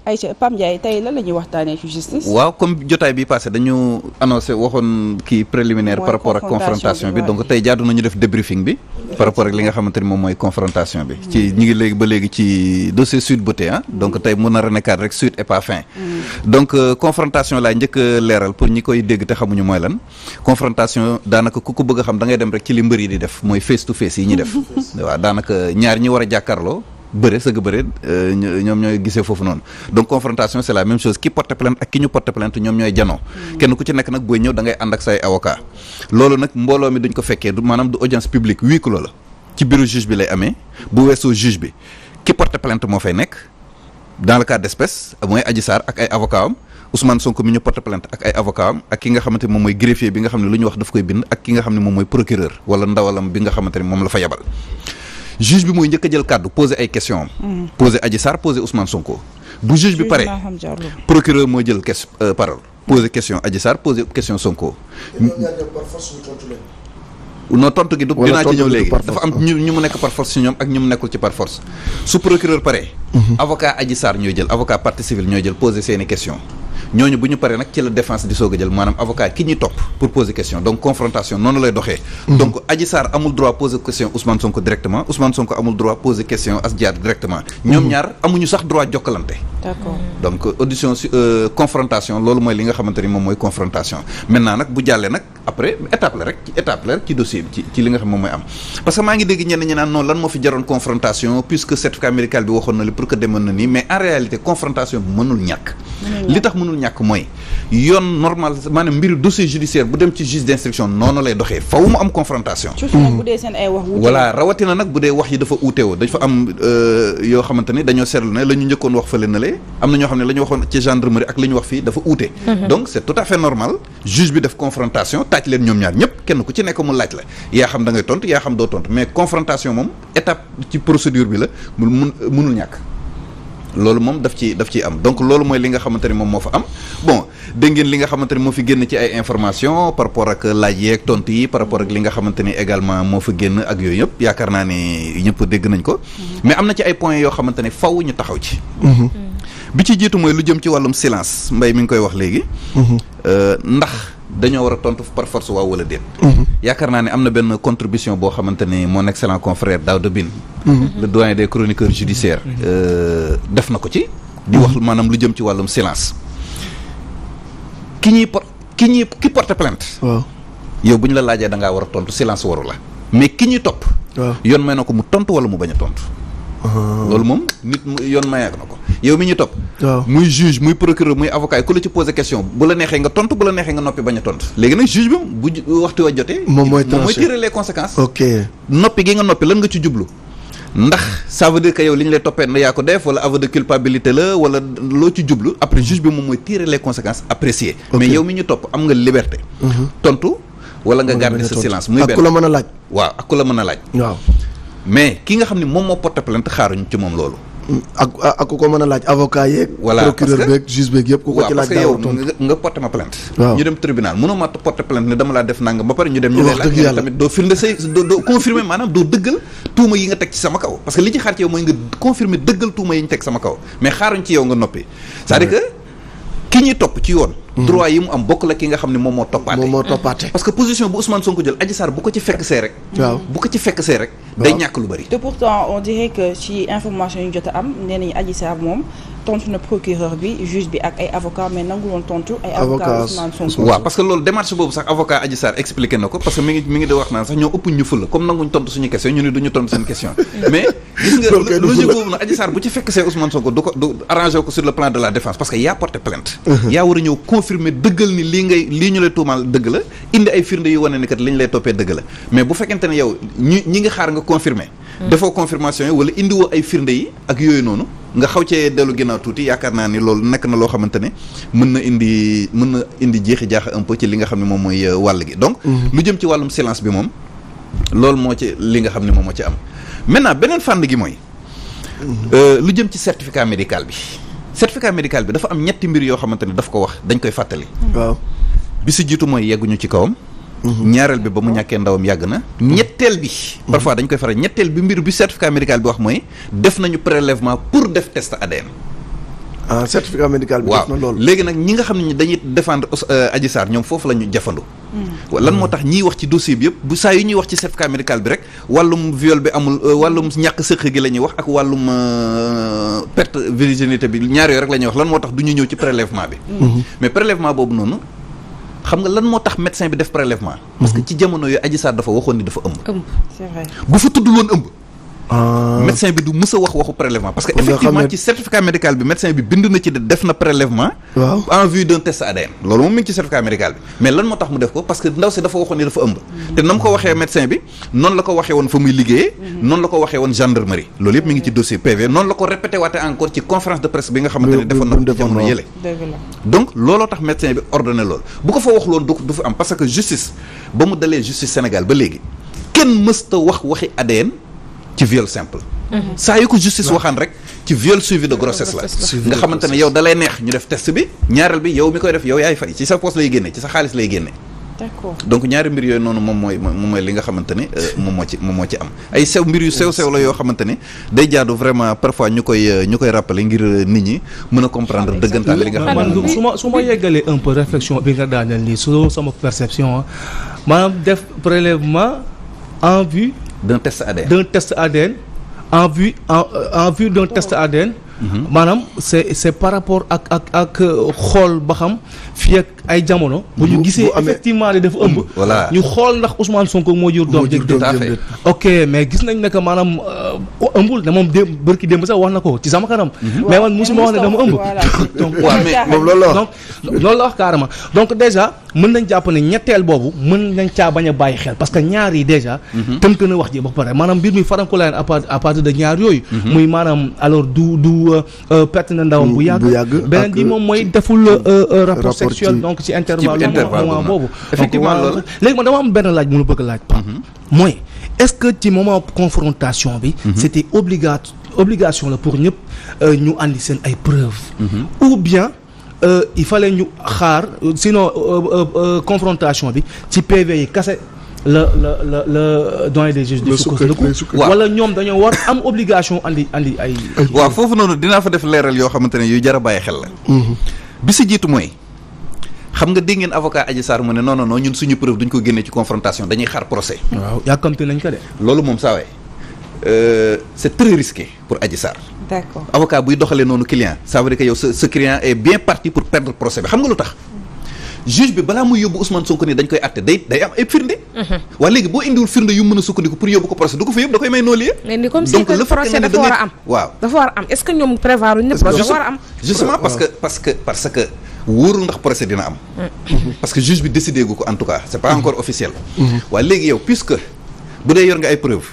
Aïcha Pape Ndiaye tey lan la ñuy waxtaanee ci justice. waaw comme jotaay bi passé dañu annoncé waxoon kii préliminaire par rapport ak confrontation bi donc tey jaadu nañu def débriefing bi par rapport ak li nga xamante ni moom mooy confrontation bi ci ñu ngi léegi ba léegi ci dossier Sweet Beauté donc tey mun na renekaat rek suite et pas fin donc confrontation laay njëkk a leeral pour ñi koy dégg te xamuñu mooy lan confrontation daanaka ku ko bëgg a xam da ngay dem rek ci li mbër yi di def mooy face to face yi ñuy def waaw daanaka ñaar ñi war a jàkkaarloo bëre sëgg bëre ñoom ñooy gisee foofu noonu donc confrontation c'est la même chose ki porte plainte ak ki ñu porte plainte ñoom ñooy janoo kenn ku ci nekk nag booy ñëw da ngay ànd ak say avocat loolu nag mbooloo mi duñ ko fekkee du maanaam du audience publique huis clos la ci bureau juge bi lay amee bu weesoo juge bi ki porte plainte moo fay nekk dans le cas d'espèce mooy Adji Sarr ak ay avocat am Ousmane Sonko mi ñu porte plainte ak ay avocat am ak ki nga xamante ni moom mooy greffier bi nga xam ne lu ñu wax daf koy bind ak ki nga xam ne moom mooy procureur wala ndawalam bi nga xamante ni moom la fa yabal juge bi mooy njëkk a jël kàddu poser ay questions am poser Adji Sarr poser Ousmane Sonko bu juge bi pare procureur mooy jël parole poser question Adji Sarr poser question Sonko non tontu gi du dinaa ci ñëw léegi dafa am ñu mu nekk par force ci ñoom ak ñu mu nekkul ci par force su procureur pare avocat Adji Sarr ñooy jël avocat partie civile ñooy jël poser seeni question ñooñu bu ñu paree nag ci la défense di soog a jël maanaam avocat ki ñuy topp pour poser question donc confrontation noonu lay doxee donc Adji Sarr amul droit poser question Ousmane Sonko directement Ousmane Sonko amul droit poser question Adji Sarr directement ñoom ñaar amuñu sax droit jokkalante d'accord donc audition confrontation loolu mooy li nga xamante ni moom mooy confrontation maintenant nag bu jàllee nag après étape la rek ci dossier bi ci li nga xam moom mooy am parce que maa ngi dégg ñenn ñi naan noonu lan moo fi jaroon confrontation puisque certificat médical bi waxoon na li pour que demoon na nii mais en réalité confrontation bi mënul ñàkk li tax mënul ñàkk mooy yoon normal maanaam mbiru dossier judiciaire bu dem ci juge d'instruction noonu lay doxee faw mu am confrontation bu dee seen ay wax wuute voilà rawatina nag bu dee wax yi dafa uutewoo dafa am yoo xamante ni dañoo seetlu ne la ñu njëkkoon wax fële na le am na ñoo xam ne la ñu waxoon ci gendarmerie ak li ñu wax fii dafa uute donc c'est tout à fait normal juge bi def confrontation taaj leen ñoom ñaar ñëpp kenn ku ci nekk mu laaj la yaa xam da ngay tontu yaa xam doo tontu mais confrontation moom étape ci procédure bi la mënul ñàkk loolu moom daf ciy am donc loolu mooy li nga xamante ni moom moo fa am bon dégg ngeen li nga xamante ni moo fi génn ci ay information par rapport ak laaj yeeg tontu yi par rapport ak li nga xamante ni également moo fa génn ak yooyu yëpp yaakaar naa ne ñëpp dégg nañ ko mais am na ci ay points yoo xamante ne faw ñu taxaw ci bi ci jiitu mooy lu jëm ci wàllum silence Mbaye mi ngi koy wax léegi ndax dañoo war a tontu par force waaw wala déet yaakaar naa ne am na benn contribution boo xamante ni mon excellent confrère Daouda Bine le doyen des chroniqueurs judiciaires def na ko ci di wax maanaam lu jëm ci wàllum silence ki porte plainte waaw yow bu ñu la laajee da ngaa war a tontu silence waru la mais ki ñuy topp yoon may na ko mu tontu wala mu bañ a tontu loolu moom nit yoon mayaak na ko yow mi ñu topp muy juge muy procureur muy avocat yi ku la ci poser question bu la neexee nga tontu bu la neexee nga noppi bañ a tontu léegi nag juge bi bu waxtu wa jotee moom mooy tirer les conséquences noppi gi nga noppi lan nga ci jublu ndax ça veut dire que yow li ñu lay toppee na yaa ko def wala aveu de culpabilité la wala loo ci jublu après juge bi moom mooy tirer les conséquences appréciées mais yow mi ñu topp am nga liberté tontu wala nga garder sa silence muy benn ak ku la mën a laaj waaw ak ku la mën a laaj waaw mais ki nga xam ne moom moo porte plainte xaaruñu ci moom loolu ak ku ko mën a laaj avocat yeeg procureur beeg juge beeg yëpp ku ko ci laaj parce que yow nga porté ma plainte ñu dem tribunal mënoo ma porté plainte ne dama laa def nangam ba pare ñu dem ñu lay laaj tamit doo firnde say doo confirmer maanaam doo dëggal tuuma yi nga teg ci sama kaw parce que li ci xaar ci yow mooy nga confirmer dëggal tuuma yi ñu teg sama kaw mais xaaruñ ci yow nga noppi c'est-à-dire que ki ñuy topp ci yoon droit yi mu am bokk la ki nga xam ne moom moo toppaate parce que position bu Ousmane Sonko jël Adji Sarr bu ko ci fekk see rek day ñàkk lu bari te pourtant on dirait que ci information yi jot a am nee nañu Adji Sarr moom tontu na procureur bi juge bi ak ay avocat mais nangu woon tontu ay avocat Ousmane Sonko waaw parce que loolu démarche boobu sax avocat Adji Sarr expliqué na ko parce que mi ngi di wax naan sax ñoo ëpp ñu ful la comme nanguñ tontu suñu question ñu ne duñu tontu seen question mais gis nga logique boobu nag Adji Sarr bu ci fekk see Ousmane Sonko du arrangé ko sur le plan de la défense parce que yaa porté plainte yaa war a ñëw confirmer dëggal ni lii ñu lay tuumaal dëgg la indi ay firnde yu wane ni kat li ñu lay toppee dëgg la mais bu fekkente ne yow ñi ngi xaar nga confirmer defoo confirmation yi wala indiwoo ay firnde yi ak yooyu noonu nga xaw cee dellu ginnaaw tuuti yaakaar naa ni loolu nekk na loo xamante ne mën na indi jeexi jaaxa un peu ci li nga xam ne moom mooy wàll gi donc lu jëm ci wàllum silence bi moom loolu moo ci li nga xam ne moom moo ci am maintenant beneen fànn gi mooy lu jëm ci certificat médical bi dafa am ñetti mbir yoo xamante ne daf ko wax dañ koy fàttali waaw bi si jiitu mooy yegguñu ci kawam ñaareel bi ba mu ñàkkee ndawam yàgg na ñetteel bi parfois dañ koy faral ñetteel bi mbir bi certificat médical bi wax mooy def nañu prélèvement pour def test ADN certificat médical bi. def na loolu léegi nag ñi nga xam ne dañuy défendre Adji Sarr ñoom foofu la ñu jafandu. lan moo tax ñiy wax ci dossier bi yëpp bu saa yu ñuy wax ci certificat médical bi rek wàllum viol bi amul wàllum ñàkk sëq gi la ñuy wax ak wàllum perte virginité bi ñaar yooyu rek la ñuy wax lan moo tax du ñu ñëw ci prélèvement bi. mais prélèvement boobu noonu xam nga lan moo tax médecin bi def prélèvement. parce que ci jamono yooyu Adji Sarr dafa waxoon ni dafa ëmb. c'est vrai bu fa tuddul woon ëmb. médecin bi du mës a wax waxu prélèvement parce que effectivement ci certificat médical bi médecin bi bind na ci def na prélèvement en vue d'un test ADN loolu moom mi ngi ci certificat médical bi mais lan moo tax mu def ko parce que ndaw si dafa waxoon ni dafa ëmb te na mu ko waxee médecin bi noonu la ko waxee woon fa muy liggéeyee noonu la ko waxee woon gendarmerie loolu yëpp mi ngi ci dossier PV noonu la ko répété waate encore ci conférence de presse bi nga xamante ne defoon na ko jamono yële donc looloo tax médecin bi ordonné loolu bu ko fa wax loolu du fa am parce que justice ba mu dalee justice Sénégal ba léegi kenn mësta wax waxi ADN ci viol simple saa yu ko justice waxaan rek ci viol suivi de grossesse la nga xamante ne yow dalay neex ñu def test bi ñaareel bi yow mi koy def yow yaay fay ci sa poche lay génne ci sa xaalis lay génne d'accord donc ñaari mbir yooyu noonu moom mooy li nga xamante ne moom moo ci am ay sew mbir yu sew la yoo xamante ne day jaadu vraiment parfois ñu koy rappeler ngir nit ñi mën a comprendre dëggantaan li nga xamante ne su ma yeggalee un peu réflexion bi nga daaneel nii su sama perception maanaam def prélèvement en vue d'un test ADN en vue d'un test ADN maanaam c'est par rapport ak xool ba xam fii ak ay jamono bu ñu gisee effectivement ne dafa ëmb voilà ñu xool ndax Ousmane Sonko moo jur doom jëg ok mais gis nañ ne que maanaam ëmbul ne moom bërki démb sax wax na ko ci sama kanam mais man musuma wax ne dama ëmb donc waaw mais moom loolu la donc loolu la wax carrément donc déjà mën nañ jàpp ne ñetteel boobu mën nañ caa bañ a bàyyi xel parce que ñaar yi déjà tënk na wax ji ba pare maanaam mbir mi farankulaan à partir de ñaar yooyu muy maanaam alors du perte na ndawam bu yàgg beneen bi moom mooy deful rapport sexuel donc ci intervalle moment boobu effectivement loolu léegi man dama am benn laaj mu la bëgg laaj pa mooy est-ce que ci moment confrontation bi c'était obligation la pour ñëpp ñu andi seen ay preuves ou bien il fallait ñu xaar sinon confrontation bi ci PV yi kase la doyen des juges di sukkandiku wala ñoom dañoo war am obligation andi ay waaw foofu noonu dinaa fa def leeral yoo xamante ne yu jar a bàyyi xel la bi si jiitu mooy xam nga dégg ngeen avocat Adji Sarr mu ne non ñun suñu preuve duñ ko génnee ci confrontation dañuy xaar procès waaw yàkkamte nañ ko de loolu moom saa waay c'est très risqué pour Adji Sarr d'accord avocat buy doxalee noonu client ça veut dire que yow sa client est bien parti pour perdre procès bi xam nga lu tax juge bi balaa muy yóbbu Ousmane Sonko ni dañ koy àtte day am ay firnde waa léegi boo indiwul firnde yu mën a sukkandiku pour yóbbu ko procès du ko fa yóbbu da koy may noolu mais ni comme si que procès dafa war a am waaw dafa war a am est-ce que ñoom prévoir uñ ne procès war a am justement parce que wóorul ndax procès dina am parce que juge bi décidé gu ko en tout cas c'est pas encore officiel waa léegi yow puisque bu dee yor nga ay preuve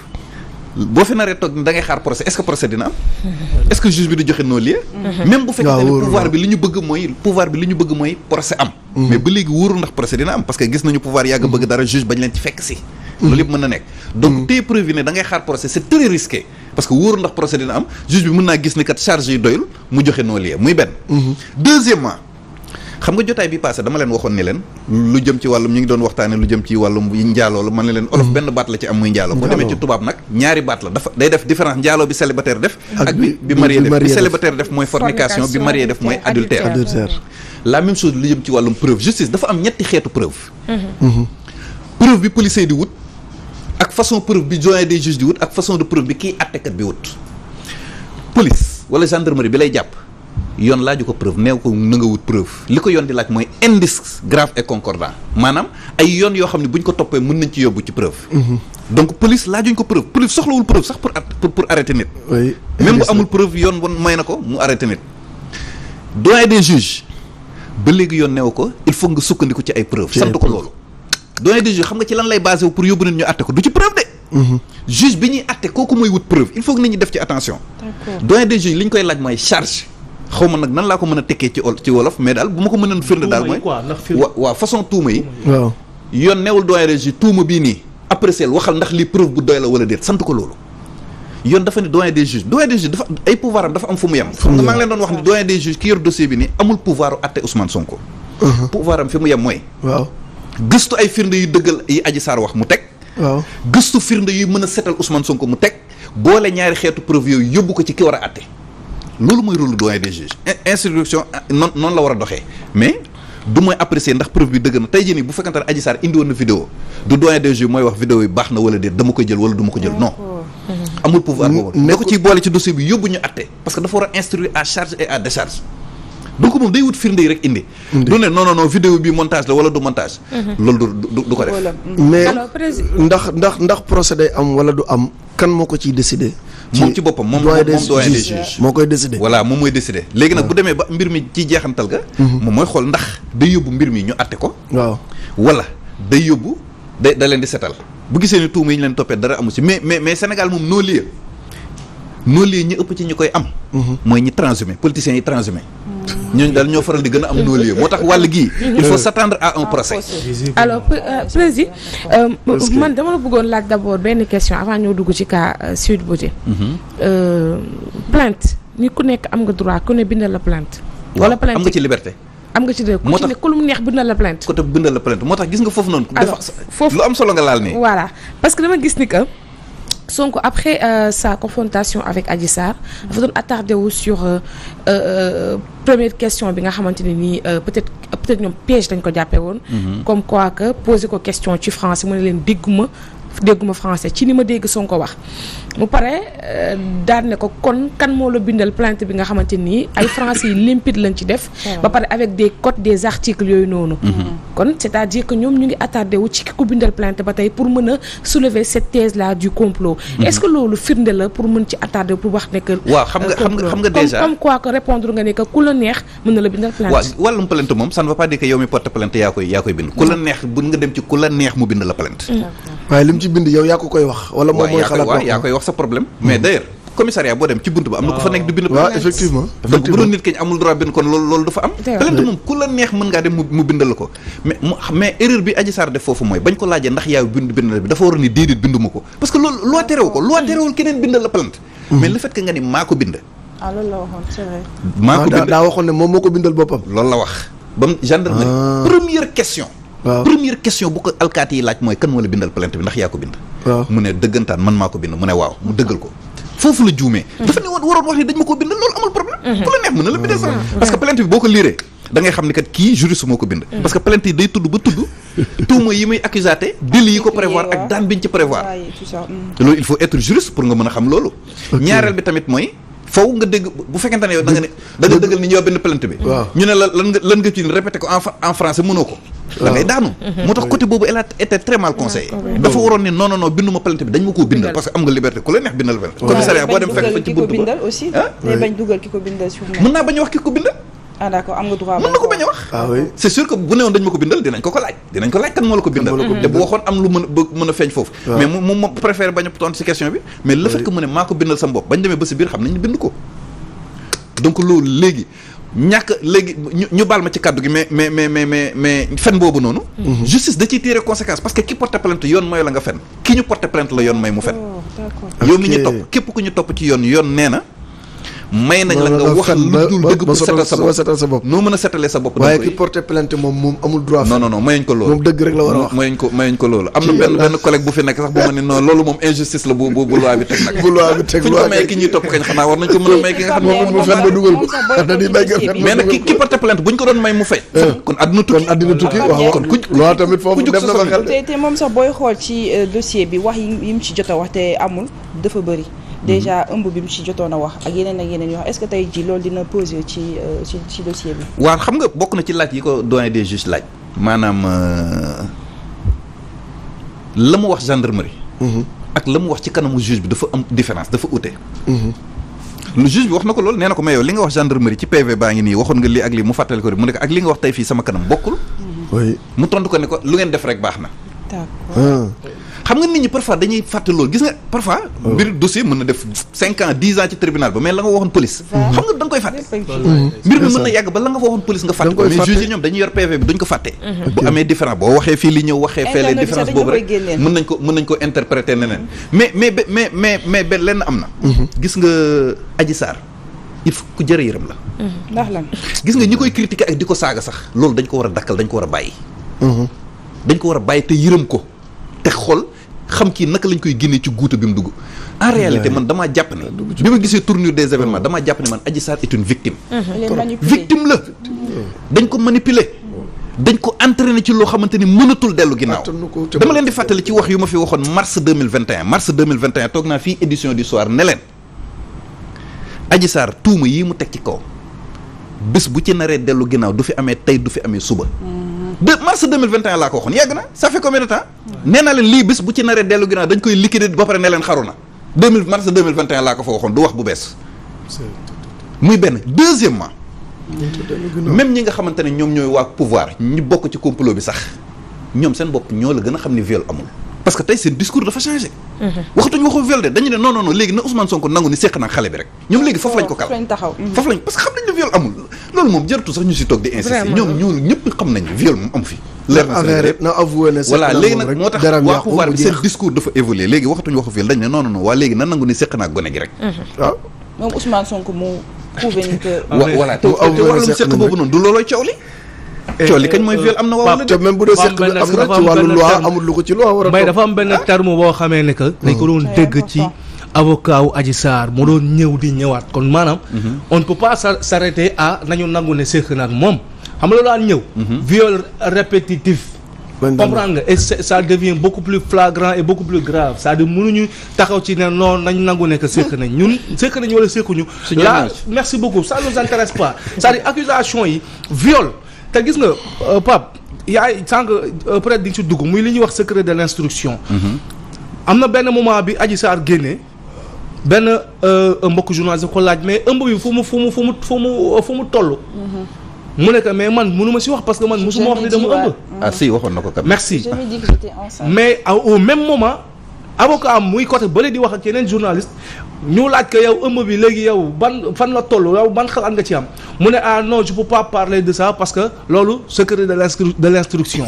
boo fi naree toog da ngay xaar procès est-ce que procès dina am est-ce que juge bi du joxe non-lieu même bu fekkee ne pouvoir bi li ñu bëgg mooy procès am mais ba léegi wóorul ndax procès dina am parce que gis nañu pouvoir yàgg bëgg dara juge bañ leen ci fekk si loolu yëpp mën na nekk donc tey preuve ne da ngay xaar procès c'est très risqué parce que wóorul ndax procès dina am juge bi mën naa gis ni kat charge yi doyul mu joxe non-lieu muy benn deuxièmement xam nga jotaay bi passé dama leen waxoon ni leen lu jëm ci wàllum ñu ngi doon waxtaane lu jëm ci wàllum njaaloo la man ne leen olof benn baat la ci am muy njaaloo boo demee ci tubaab nag ñaari baat la dafa day def différence njaaloo bi célibataire def ak bi marié def bi célibataire def mooy fornication bi marié def mooy adultère la même chose lu jëm ci wàllum preuve justice dafa am ñetti xeetu preuve preuve bi policier di wut ak façon preuve bi doyen des juges di wut ak façon de preuve bi kii attekat bi wut police wala gendarmerie bi lay jàpp yoon laaju ko preuve neew ko na nga wut preuve li ko yoon di laaj mooy indice grave et concordant maanaam ay yoon yoo xam ne bu ñu ko toppee mën nañ ci yóbbu ci preuve donc police laajuñ ko preuve police soxlawul preuve sax pour arrêter nit même bu amul preuve yoon won may na ko mu arrêter nit doyen des juges ba léegi yoon neew ko il faut nga sukkandiku ci ay preuve sant ko loolu doyen des juges xam nga ci lan lay basé wu pour yóbbu nit ñu atte ko du ci preuve de juge bi ñuy atte kooku mooy wut preuve il faut que nit ñi def ci attention doyen des juges li ñu koy laaj mooy charge xaw ma nag nan laa ko mën a tekkee ci wolof mais daal bu ma ko mënoon firnde daal mooy waaw façon tuuma yi waaw yoon newul doyen des juges tuuma bii nii apprécier waxal ndax lii preuve bu doy la wala déet sant ko loolu yoon dafa ne doyen des juges dafa ay pouvoir am dafa am fu mu yem xam nga maa ngi leen doon wax ni doyen des juges ki yor dossier bi nii amul pouvoir u atte Ousmane Sonko pouvoir am fi mu yem mooy waaw gëstu ay firnde yu dëggal yi Adji Sarr wax mu teg waaw gëstu firnde yu mën a setal Ousmane Sonko mu teg boole ñaari xeetu preuve yooyu yóbbu ko ci ki war a atte loolu mooy rôle doyen des juges instruction noonu la war a doxee mais du mooy apprécier ndax preuve bi dëgg na tey jii nii bu fekkante ne Adji Sarr indi woon na vidéo du doyen des juges mooy wax vidéo yi baax na wala déet dama koy jël wala du ma ko jël non amul pouvoir boobu ne ko ciy boole ci dossier bi yóbbu ñu atte parce que dafa war a instruire à charge et à décharge donc moom day wut firnde yi rek indi du ne non vidéo bi montage la wala du montage loolu du ko def mais ndax procédé am wala du am kan moo ko ciy décider moom ci boppam moom doyen des juges moo koy décider voilà moom mooy décider léegi nag bu demee ba mbir mi ci jeexantal ga moom mooy xool ndax day yóbbu mbir mi ñu atte ko waaw wala day yóbbu da leen di setal bu gisee ni tuuma yi ñu leen toppee dara amu ci mais Sénégal moom non-lieu ñi ëpp ci ñi koy am mooy ñi transhumé politiciens yi transhumé ñooñu daal ñoo faral di gën a am non-lieu moo tax wàll gii il faut s'attendre à un procès alors président man dama la bëggoon laaj d'abord benn question avant ñoo dugg ci cas Sweet Beauté plainte ni ku nekk am nga droit ku ne bindal la plainte wala plainte am nga ci liberté am nga ci dëgg ku ci ne ku lu mu neex bindal la plainte côté bindal la plainte moo tax gis nga foofu noonu foofu lu am solo nga laal nii voilà parce que dama gis ni que Sonko après sa confrontation avec Adji Sarr dafa doon attardé wu sur première question bi nga xamante ne nii peut-être ñoom piège dañ ko jàppee woon comme quoi que poser ko question ci français mu ne leen dégguma français ci ni ma dégg Sonko wax mu pare daan ne ko kon kan moo la bindal plainte bi nga xamante nii ay français yi limpide lañ ci def ba pare avec des codes des articles yooyu noonu kon c'est-à-dire que ñoom ñu ngi attardé wu ci ki ko bindal plainte ba tey pour mën a soulever cette thèse là du complot est-ce que loolu firnde la pour mën ci attardé pour wax ne que waaw xam nga déjà comme quoi que répondre nga ne que ku la neex mën na la bindal plainte waaw wàllum plainte moom ça ne veut pas dire que yow mi porte plainte yaa koy bind ku la neex bu nga dem ci ku la neex mu bind la plainte waaye lim ci bind yow yaa ko koy wax wala moom mooy xalaat waaw yaa koy wax sa problème mais d'ailleurs commissariat boo dem ci bunt ba am na ko fa nekk di bind plainte waaw effectivement donc bu doon nit ki amul droit bind kon loolu dafa am plainte moom ku la neex mën ngaa dem mu bindal la ko mais erreur bi Adji Sarr def foofu mooy bañ ko laajee ndax yaa bindal bi dafa war a ni déedéet binduma ko parce que loolu loi terewul keneen bindal la plainte mais le fait que nga ni maa ko bind loolu la waxoon c'est vrai maa ko bind daa waxoon ne moom moo ko bindal boppam loolu la wax ba mu gendarmerie première question bu ko alkaati yi laaj mooy kan moo la bindal plainte bi ndax yaa ko bind mu ne dëggantaan man maa ko bind mu ne waaw mu dëggal ko foofu la juumee dafa ne waroon wax ni dañ ma ko bindal loolu amul problème ku la neex mën na la bindal sax parce que plainte bi boo ko liiree da ngay xam ni kat kii juriste moo ko bind parce que plainte yi day tudd ba tudd tuuma yi muy accusaté délit yi ko prévoir ak daan biñ ci prévoir loolu il faut être juriste pour nga mën a xam loolu ñaareel bi tamit mooy faw nga dégg bu fekkente ne yow da nga dëggal ni ñoo benn plainte bi ñu ne la lan nga ci répété ko en français mënoo ko da ngay daanu moo tax côté boobu elle a été très mal conseillé dafa waroon ni non binduma plainte bi dañ ma koo bindal parce que am nga liberté ku la neex bindal plainte commissariat boo dem fekk fa ci bunt ba aussi day bañ dugal ki ko bindal suuf mën naa bañ a wax ki ko bindal d'accord am nga droit mën na ko bañ a wax c'est sûr que bu newoon dañ ma ko bindal dinañ ko laaj kan moo la ko bindal te bu waxoon am lu mën a feeñ foofu mais moom préfère bañ a tontu ci question bi mais le fait que mu ne maa ko bindal sa bopp bañ demee ba si biir xam nañ ñu bind ko donc loolu léegi ñu baal ma ci kàddu gi mais fen boobu noonu justice da ciy tirer conséquence parce que ki porte plainte yoon mooy la nga fen ki ñu porte plainte la yoon may mu fen yow mi ñu topp képp ku ñu topp ci yoon nee na may nañ la nga wax lu dul dëgg pour setal sa bopp noo mën a setalee sa bopp waaye ki porté plainte moom amul droit non mayuñ ko loolu moom dëgg rek la war a wax mayuñ ko loolu am na benn collègue bu fi nekk sax bu ma ne non loolu moom injustice la bu loi bi teg nag bu loi bi teg fu ñu ko mayee ki ñuy topp kañ xanaa war nañ ko mën a may ki nga xam ne mu fen ba dugal ko mais nag ki porté plainte buñ ko doon may mu fay kon àdduna tukki waaw kon loi tamit foofu def na fa xel te moom sax booy xool ci dossier bi wax yi mu ci jot a wax te amul dafa bëri déjà ëmb bi mu ci jotoon a wax ak yeneen yoo xam est-ce que tey jii loolu dina poser ci dossier bi. waaw xam nga bokk na ci laaj yi ko doyen des juges laaj. maanaam la mu wax gendarmerie. ak la mu wax ci kanamu juge bi dafa am différence dafa ute. lu juge bi wax na ko loolu nee na ko mais yow li nga wax gendarmerie ci PV baa ngi nii waxoon nga lii ak lii mu fàttali ko rek mu ne ko ak li nga wax tey fii sama kanam bokkul. mu tontu ko ne ko lu ngeen def rek baax na. d'accord. xam nga nit ñi parfois dañuy fàtte loolu gis nga parfois mbir dossier mën na def 5 ans 10 ans ci tribunal ba mais la nga waxoon police xam nga da nga koy fàtte mbir mi mën na yàgg ba la nga waxoon police nga fàtte ko mais juge yi ñoom dañuy yor PV bi duñ ko fàtte bu amee différence boo waxee fii li ñëw waxee feelee différence boobu rek mën nañ ko interpréter neneen mais ba lenn am na gis nga Adji Sarr il faut ku jërë yërëm la ndax lan gis nga ñi koy critiquer ak di ko saaga sax loolu dañ ko war a dakkal dañ ko war a bàyyi dañ ko war a bàyyi te yërëm ko te xool xam kii naka lañ koy génnee ci guuta bi mu dugg en réalité man damaa jàpp ne bi ma gisee tournure des événements damaa jàpp ne man Adji Sarr est une victime victime la dañ ko manipuler dañ ko entraîner ci loo xamante ni mënatul dellu ginnaaw dama leen di fàttali ci wax yu ma fi waxoon mars 2021 toog naa fii édition du soir ne leen Adji Sarr tuuma yii mu teg ci kaw bés bu ci naree dellu ginnaaw du fi amee tey du fi amee suba de mars 2021 laa ko waxoon yàgg na ça fait combien de temps nee naa leen lii bés bu ci naree dellu ginnaaw dañ koy liquider ba pare ne leen xaru na mars 2021 laa ko fa waxoon du wax bu bees muy benn deuxièmement même ñi nga xamante ne ñoom ñooy waa pouvoir ñu bokk ci complot bi sax ñoom seen bopp ñoo la gën a xam ni viol amul parce que tey seen discours dafa changé waxatuñu waxu viol de dañu ne non léegi na Ousmane Sonko nangu ni seq naa xale bi rek ñoom léegi foofu lañ ko kal foofu lañ parce que xam nañ ne viol amul loolu moom jaratu sax ñu si toog di insister ñoom ñoo ñëpp xam nañ viol moom amu fi leer na avoué ne voilà léegi nag moo tax waa pouvoir bi seen discours dafa évolué léegi waxatuñu waxu viol dañ ne non waa léegi na nangu ni seq naa gone gi rek waaw moom Ousmane Sonko mu prouvé ni que voilà te wàllum seq boobu noonu du loolooy coow li coow li kañ mooy viol am na waaw te même bu dee seq am na ci wàllu loi amul lu ko ci loi war a may dafa am benn terme boo xamee ne que dañ ko doon dégg ci avocat wu Adji Sarr mu doon ñëw di ñëwaat kon maanaam on ne peut pas s'arrêter à nañu nangu ne seq nag moom xam nga loolu daan ñëw viol répétitif comprendre nga et ça devient beaucoup plus flagrant et beaucoup plus grave c'est-à-dire mënuñu taxaw ci ne non nañ nangu ne que seq nañ ñun seq nañu wala sequñu là merci beaucoup ça nous intéresse pas c'est-à-dire accusation yi viol te gis nga Pape yaay sànq peut-être di nga ci dugg muy li ñuy wax secret de l'instruction am na benn moment bi Adji Sarr génnee benn mbokk journaliste ko laaj mais ëmb bi fu mu toll mu ne que mais man mënu ma si wax parce que man musuma wax ni dama ëmb ah si waxoon na ko kam je merci me dis que j'étais enceinte. mais au même moment avocat am muy côté bële di wax ak yeneen journaliste ñu laaj ko yow ëmb bi léegi yow ban fan la toll yow ban xalaat nga ci am mu ne ah non je peux pas parler de ça parce que loolu secret de l'instruction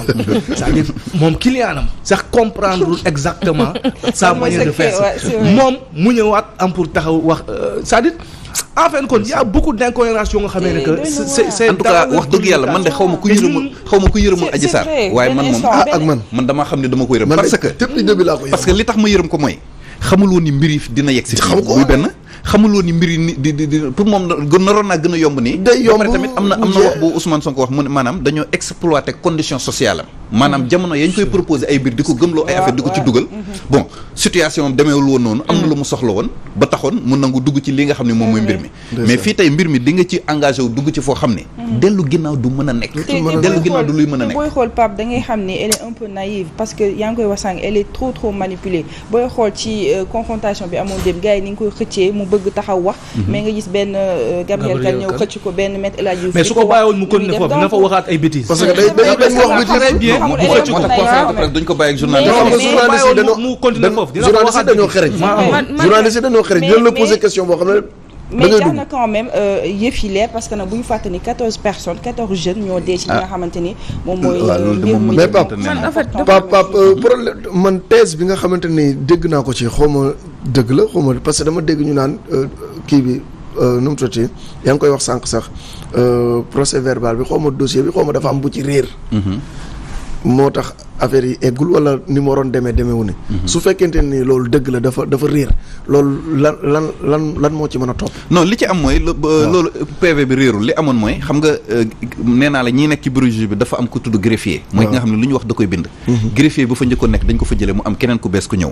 c'est-à-dire moom client am sax comprendre exactement sa manière de faire moom mu ñëwaat am pour taxaw wax c'est-à-dire en fin de compte il y a beaucoup d'incohérences yoo nga xamee ne que c'est en tout cas wax dëgg yàlla man de xaw ma ku yërëmul Adji Sarr waaye man moom ak man damaa xam ne dama ko yërëm parce que li tax ma yërëm ko mooy xamul woon ni mbir yi dina yegg si fii muy benn xamul woon ni mbir yi di pour moom naroon naa gën a yomb nii day yomb tamit am na wax bu Ousmane Sonko wax mu ne maanaam dañoo exploiter condition sociale am maanaam jamono yañ koy proposer ay mbir di ko gëmloo ay affaire di ko ci dugal bon situation am demeewul woon noonu am na lu mu soxla woon ba taxoon mu nangu dugg ci li nga xam ne moom mooy mbir mi mais fii tey mbir mi di nga ci engagé wu dugg ci foo xam ne dellu ginnaaw du mën a nekk dellu ginnaaw du luy mën a nekk booy xool Pape da ngay xam ne elle est un peu naïve parce que yaa ngi koy wax sànq elle est trop manipulée booy xool ci confrontation bi amoon dem gars yi ni ngi koy xëccee mu bëgg taxaw wax mais nga gis benn Gabriel Kane ñëw xëcc ko benn Maître El Hadji Diouf mais su ko bàyyiwoon mu continuer foofu dina fa waxaat ay bêtises parce que day wax bêtises moo tax duñ ko bàyyi ak journaliste mu continuer foofu dina journaliste dañoo xereñ journaliste dañoo xereñ dina la poser question boo xam ne mais jar na quand même yëf yi leer parce que nag bu ñu fàtte ni 14 jeunes ñoo dee ci li nga xamante ni moom mooy mbir mi mais Pape problème man thèse bi nga xamante ni dégg naa ko ci xaw ma dëgg la xaw ma parce que dama dégg ñu naan kii bi nu mu tuddati yaa ngi koy wax sànq sax procès verbal bi xaw ma dossier bi xaw ma dafa am bu ci réer moo tax affaire yi eggul wala ni mu waroon demeewu ne su fekkente ni loolu dëgg la dafa réer loolu lan moo ci mën a topp non li ci am mooy loolu PV bi réerul li amoon mooy xam nga nee naa la ñii nekk ci bureau juge bi dafa am ko tudd greffier mooy ki nga xam ne lu ñu wax da koy bind greffier bu fa njëkkoon nekk dañ ko fa jëlee mu am keneen ku bees ku ñëw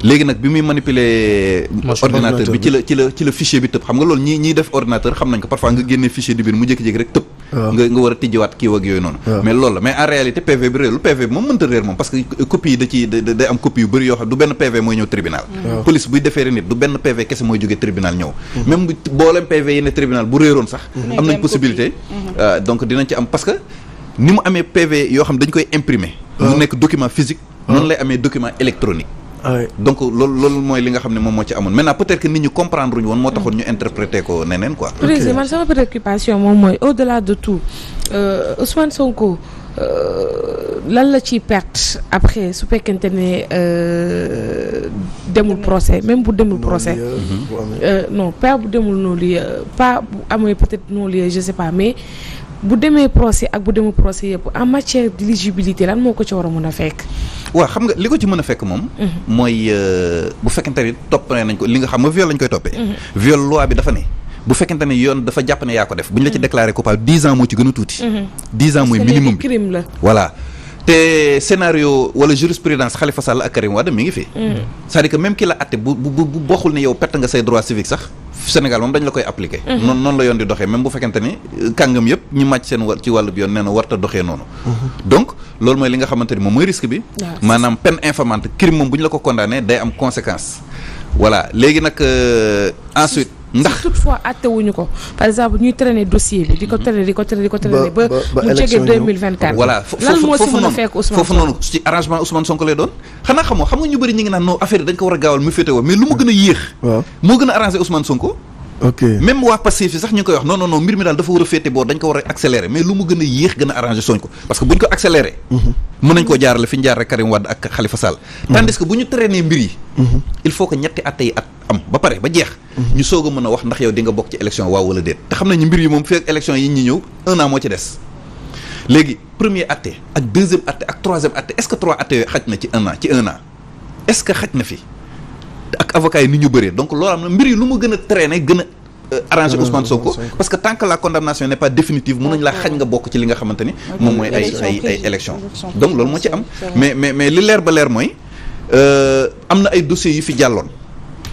léegi nag bi muy manipuler ordinateur bi ci la fichier bi tëb xam nga loolu ñii def ordinateur xam nañ ko parfois nga génnee fichier di biir mu jékki-jékki rek tëb nga war a tijjiwaat kii ak yooyu noonu mais loolu la mais en réalité PV bi réerul PV bi moom mënta réer moom parce que copie yi day am copie yu bëri yoo xam du benn PV mooy ñëw tribunal police buy defeere nit du benn PV kese mooy jógee tribunal ñëw même bu booleem PV yi ne tribunal bu réeroon sax am nañ possibilité donc dinañ ci am parce que ni mu amee PV yoo xam dañ koy imprimer mu nekk document physique noonu lay amee document électronique donc loolu mooy li nga xam ne moom moo ci amoon maintenant peut-être que nit ñi comprendre uñu woon moo taxoon ñu interpréter ko neneen quoi président man sama préoccupation moom mooy au-delà de tout Ousmane Sonko lan la ciy perte après su fekkente ne demul procès même bu demul procès non pas bu demul non-lieu pas bu amee peut-être non-lieu je sais pas mais bu demee procès ak bu demul procès yëpp en matière d'éligibilité lan moo ko ci war a mën a fekk waaw xam nga li ko ci mën a fekk moom. mooy bu fekkente ni toppee nañ ko li nga xam nga viol lañ koy toppee. viol loi bi dafa ne bu fekkente ne yoon dafa jàpp ne yaa ko def bu ñu la ci déclaré coupable 10 ans moo ci gën a tuuti. 10 ans mooy minimum bi crime la. voilà te scénario wala jurisprudence Khalifa Sall ak Karim Wade mi ngi fi. c'est-à-dire que même ki la atte bu bokkul ne yow perte nga say droits civiques sax Sénégal moom dañ la koy appliquer. noonu la yoon di doxee même bu fekkente ni kàngam yëpp ñu màcc seen ci wàllu bi yoon nee na warta doxee noonu. donc loolu mooy li nga xamante ni moom mooy risque bi. maanaam peine infamante crime moom bu ñu la ko condamné day am conséquence. voilà léegi nag ensuite. ndax si toutefois àttewuñu ko par exemple ñuy traîner dossier bi di ko traîner ba mu jege 2024. voilà lan moo si mën a fekk Ousmane foofu noonu ci arrangement Ousmane Sonko lay doon xanaa xam nga ñu bëri ñi ngi naan non affaire yi dañ ko war a gaawal mu féetewoo mais lu mu gën a yéex. moo gën a arrangé Ousmane Sonko. ok même waa Pastef fi sax ñu ngi koy wax non mbir mi daal dafa war a féete boo dañ ko war a accélérer mais lu mu gën a yéex gën a arrangé Sonko parce que buñ ko accéléré. mën nañ koo jaarale fi ñu jaar rek Karim Wade ak Khalifa Sall. tandis que bu ñu traîner mbir yi. il faut que ñetti atte yi am ba pare ba jeex. ñu soog a mën a wax ndax yow di nga bokk ci élection waaw wala déet te xam nañu mbir yi moom fekk élection yi ñi ñëw 1 an moo ci des. léegi premier atte ak deuxième atte ak troisième atte est-ce que 3 atte yooyu xaj na ci 1 an est-ce que xaj na fi ak avocats yi ni ñu bëree donc loolu am na mbir yi lu mu gën a traîner gën a arranger Ousmane Sonko parce que tant que la condamnation n'est pas définitive mën nañ laa xañ nga bokk ci li nga xamante ni moom mooy ay élection donc loolu moo ci am mais li leer ba leer mooy am na ay dossiers yu fi jàlloon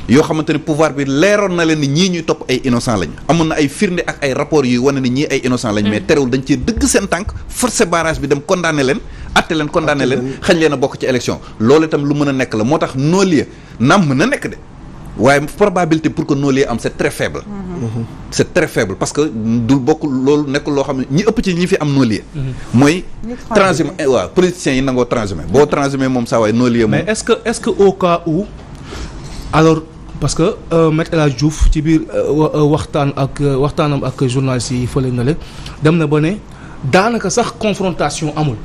yoo xamante ni pouvoir bi leeroon na leen ni ñii ñuy topp ay innocent lañ amoon na ay firnde ak ay rapports yuy wane ni ñii ay innocent lañ mais terewul dañ cee dëgg seen tànk forcer barrage bi dem condamné leen atte leen condamné leen xañ leen a bokk ci élection loolu itam lu mën a nekk la moo tax non-lieu naam mën na nekk de waaye probabilité pour que non-lieu am c'est très faible c'est très faible parce que du bokk loolu nekkul loo xam ne ñi ëpp ci ñi fi am non-lieu mooy transhumé waaw politiciens yi nangoo transhumé boo transhumé moom saa waay non-lieu moom mais est-ce que au cas où alors parce que Maître El Hadji Diouf ci biir waxtaanam ak journalistes yi fële na le dem na ba ne daanaka sax confrontation amul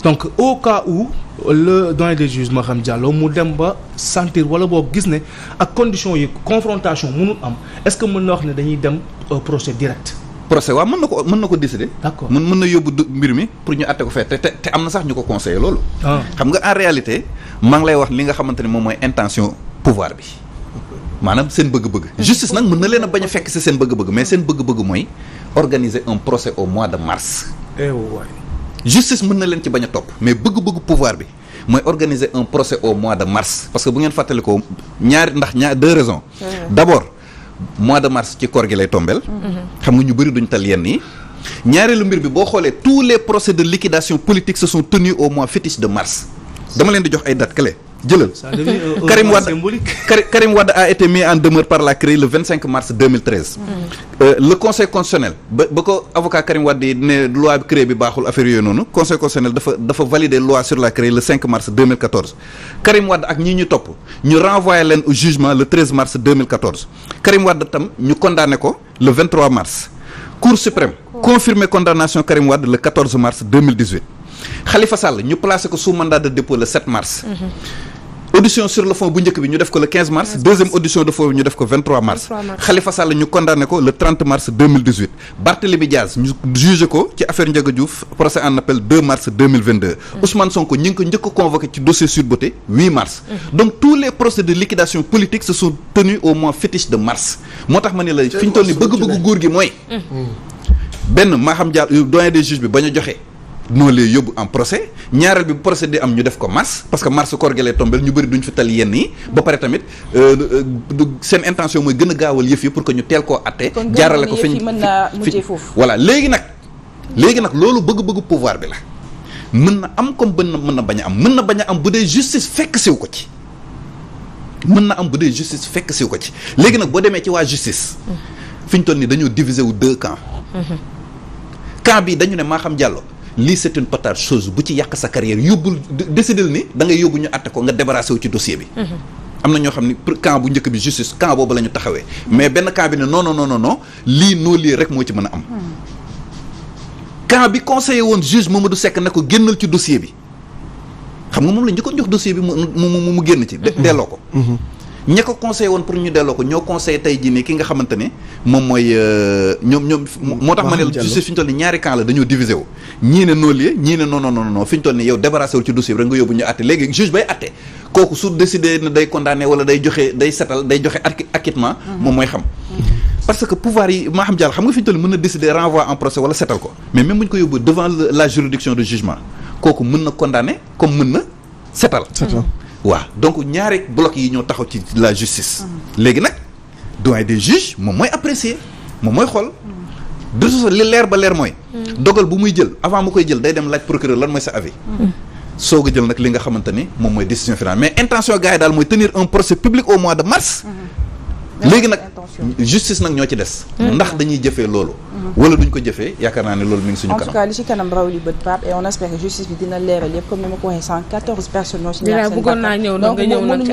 donc au cas où le doyen des juges Maham Diallo mu dem ba sentir wala boo gis ne ak conditions yi confrontation mënul am est-ce que mën na wax ne dañuy dem procès direct procès waaw mën na ko décider d'accord mën na yóbbu mbir mi pour ñu àtte ko fee te am na sax ñu ko conseiller loolu xam nga en réalité maa ngi lay wax li nga xamante ne moom mooy intention pouvoir bi maanaam seen bëgg-bëgg justice nag mën na leen a bañ a fekk ci seen bëgg-bëgg mais seen bëgg-bëgg mooy organiser un procès au mois de mars justice mën na leen ci bañ a topp mais bëgg-bëgg pouvoir bi mooy organiser un procès au mois de mars parce que bu ngeen fàttali ko ñaar deux raisons d'abord mois de mars ci koor gi lay tombeel xam nga ñu bëri duñ tal yenn yi ñaareelu mbir bi boo xoolee tous les procès de liquidation politique se sont tenus au mois fétiche de mars dama leen di jox ay dates clés jëlal Karim Wade a été mis en demeure par la CREI le 25 mars 2013 le conseil constitutionnel ba ko avocat Karim Wade yi ne loi CREI bi baaxul affaire yooyu noonu conseil constitutionnel dafa valider loi sur la CREI le 5 mars 2014 Karim Wade ak ñi ñu topp ñu renvoyé leen au jugement le 13 mars 2014 Karim Wade tam ñu condamné ko le 23 mars Cour suprême confirmé condamnation Karim Wade le 14 mars 2018 Khalifa Sall ñu placé ko sous mandat de dépôt le 7 mars audition sur le fond bu njëkk bi ñu def ko le 15 mars deuxième audition de fond bi ñu def ko 23 mars Khalifa Sall ñu condamné ko le 30 mars 2018 Barthélémy Diaz ñu jugé ko ci affaire Ndiaga Diouf procès en appel 2 mars 2022 Ousmane Sonko ñi ngi ko njëkk a convoqué ci dossier Sweet Beauté 8 mars donc tous les procès de liquidation politique se sont tenus au mois fétiche de mars moo tax ma ne la fi ñu toll ni bëgg-bëgg góor gi mooy benn Maham Diallo doyen des juges bi bañ a joxe noo lay yóbbu en procès ñaareel bi procès di am ñu def ko mars parce que mars koor gi lay tombel ñu bëri duñ fi tal yenn yi ba pare tamit seen intention mooy gën a gaawal yëf yi pour que ñu teel koo atte jaarale ko fi mën naa mujjee foofu voilà léegi nag loolu bëgg-bëggu pouvoir bi la mën na am comme mën na bañ a am mën na bañ a am bu dee justice fekk siw ko ci léegi nag boo demee ci waa justice fi ñu toll nii dañoo diviser wu 2 camps camp bi dañu ne Maham Diallo lii c'est une patate chose bu ci yàq sa carrière yóbbul décider ni da ngay yóbbu ñu àtte ko nga débarrassé wu ci dossier bi am na ñoo xam ni camp bu njëkk bi justice camp boobu la ñu taxawee mais benn camp bi ne non lii noo lii rek moo ci mën a am camp bi conseillé woon juge Mamadou Seck ne ko génnal ci dossier bi xam nga moom la njëkkoon jox dossier bi mu génn ci delloo ko ña ko conseillé woon pour ñu delloo ko ñoo conseillé tey jii nii ki nga xamante ne moom mooy ñoom moo tax ma ne la justice fi ñu toll ni ñaari camp la dañoo divisé wu ñii ne non-lieu ñii ne non fi ñu toll ni yow débarrassé wul ci dossier bi rek nga yóbbu ñu àtte léegi juge bay àtte kooku su décidé ne day condamné wala day joxe acquittement moom mooy xam parce que pouvoir yi maa xam jàll xam nga fi ñu toll mën na décider renvoi en procès wala setal ko mais même bu ñu ko yóbbu devant la juridiction de jugement kooku mën na condamné comme mën na setal waaw donc ñaari bloc yi ñoo taxaw ci la justice léegi nag doyen des juges moom mooy apprécier moom mooy xool de toute façon li leer ba leer mooy dogal bu muy jël avant mu koy jël day dem laaj procureur lan mooy sa avis soog a jël nag li nga xamante ni moom mooy décision finale mais intention gars yi daal mooy tenir un procès public au mois de mars léegi nag justice nag ñoo ci des ndax dañuy jëfee loolu wala duñ ko jëfee yaakaar naa ne loolu mi ngi suñu kanam en tout cas li ci kanam raw li bët Pape et on espère que justice bi dina leeral yëpp comme ni ma ko waxee 114 personnes ñoo ci ñàkk seen bakkan. bëggoon naa ñëw nag nga ñëw nag ci